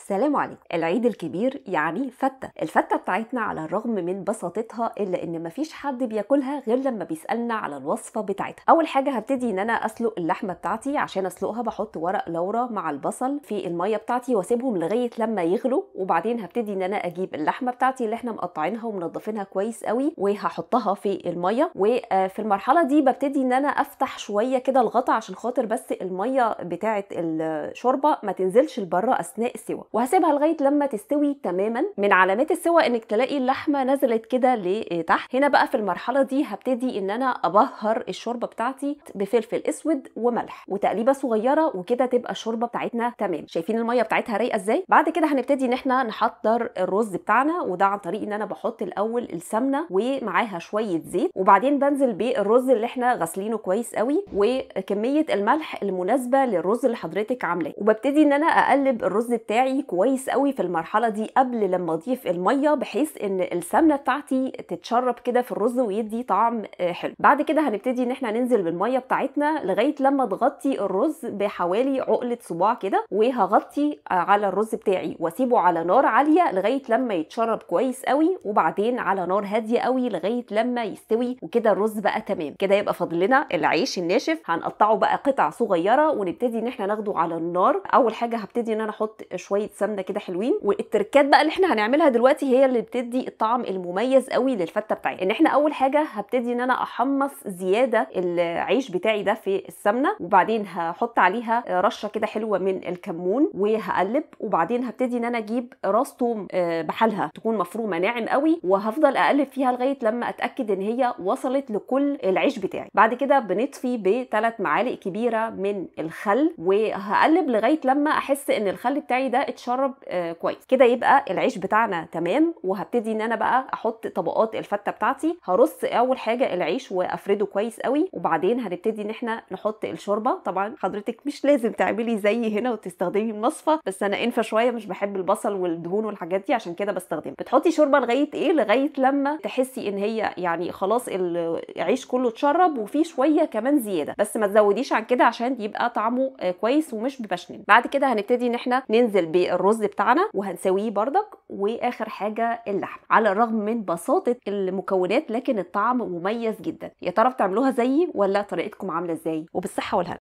سلام عليكم. العيد الكبير يعني فتة. الفتة بتاعتنا على الرغم من بساطتها الا ان مفيش حد بياكلها غير لما بيسألنا على الوصفة بتاعتها. اول حاجة هبتدي ان انا اسلق اللحمة بتاعتي. عشان اسلقها بحط ورق لورا مع البصل في المية بتاعتي واسيبهم لغاية لما يغلوا، وبعدين هبتدي ان انا اجيب اللحمة بتاعتي اللي احنا مقطعينها ومنضفينها كويس قوي وهحطها في المية. وفي المرحلة دي ببتدي ان انا افتح شوية كده الغطا عشان خاطر بس المية بتاعة الشوربة ما تنزلش لبره اثناء السوى، وهسيبها لغاية لما تستوي تماما. من علامات السوى انك تلاقي اللحمة نزلت كده لتحت. هنا بقى في المرحلة دي هبتدي ان انا ابهر الشوربة بتاعتي بفلفل اسود وملح وتقليبه صغيرة، وكده تبقى الشوربة بتاعتنا تمام. شايفين المية بتاعتها رايقة ازاي؟ بعد كده هنبتدي ان احنا نحضر الرز بتاعنا، وده عن طريق ان انا بحط الاول السمنة ومعاها شوية زيت، وبعدين بنزل بالرز اللي احنا غسلينه كويس قوي وكمية الملح المناسبة للرز اللي حضرتك عاملاه، وببتدي ان انا اقلب الرز بتاعي كويس قوي في المرحلة دي قبل لما اضيف المية، بحيث ان السمنة بتاعتي تتشرب كده في الرز ويدي طعم حلو. بعد كده هنبتدي ان احنا ننزل بالمية بتاعتنا لغاية لما تغطي الرز بحوالي عقله صباع كده، وهغطي على الرز بتاعي واسيبه على نار عالية لغاية لما يتشرب كويس قوي، وبعدين على نار هادية قوي لغاية لما يستوي. وكده الرز بقى تمام. كده يبقى فاضل لنا العيش الناشف، هنقطعه بقى قطع صغيرة ونبتدي ان احنا ناخده على النار. اول حاجة هبتدي ان انا احط شوية سمنه كده حلوين، والتركات بقى اللي احنا هنعملها دلوقتي هي اللي بتدي الطعم المميز قوي للفته بتاعتي. ان احنا اول حاجة هبتدي ان انا احمص زيادة العيش بتاعي ده في السمنة، وبعدين هحط عليها رشه كده حلوة من الكمون وهقلب، وبعدين هبتدي ان انا اجيب راس توم بحالها تكون مفرومه ناعم قوي، وهفضل اقلب فيها لغاية لما اتاكد ان هي وصلت لكل العيش بتاعي. بعد كده بنطفي ب3 معالق كبيرة من الخل، وهقلب لغاية لما احس ان الخل بتاعي ده اتشرب كويس. كده يبقى العيش بتاعنا تمام. وهبتدي ان انا بقى احط طبقات الفته بتاعتي. هرص اول حاجة العيش وافرده كويس قوي، وبعدين هنبتدي ان احنا نحط الشوربة. طبعا حضرتك مش لازم تعملي زي هنا وتستخدمي المصفى، بس انا انفه شوية مش بحب البصل والدهون والحاجات دي عشان كده بستخدمها. بتحطي شوربة لغاية ايه؟ لغاية لما تحسي ان هي يعني خلاص العيش كله اتشرب وفي شوية كمان زيادة، بس ما تزوديش عن كده عشان يبقى طعمه كويس ومش ببشنن. بعد كده هنبتدي ان احنا ننزل بالرز بتاعنا وهنسويه بردك، واخر حاجة اللحم. على الرغم من بساطة المكونات لكن الطعم مميز جدا. يا ترى بتعملوها زيي ولا طريقتكم عامله ازاي؟ وبالصحه والهنا.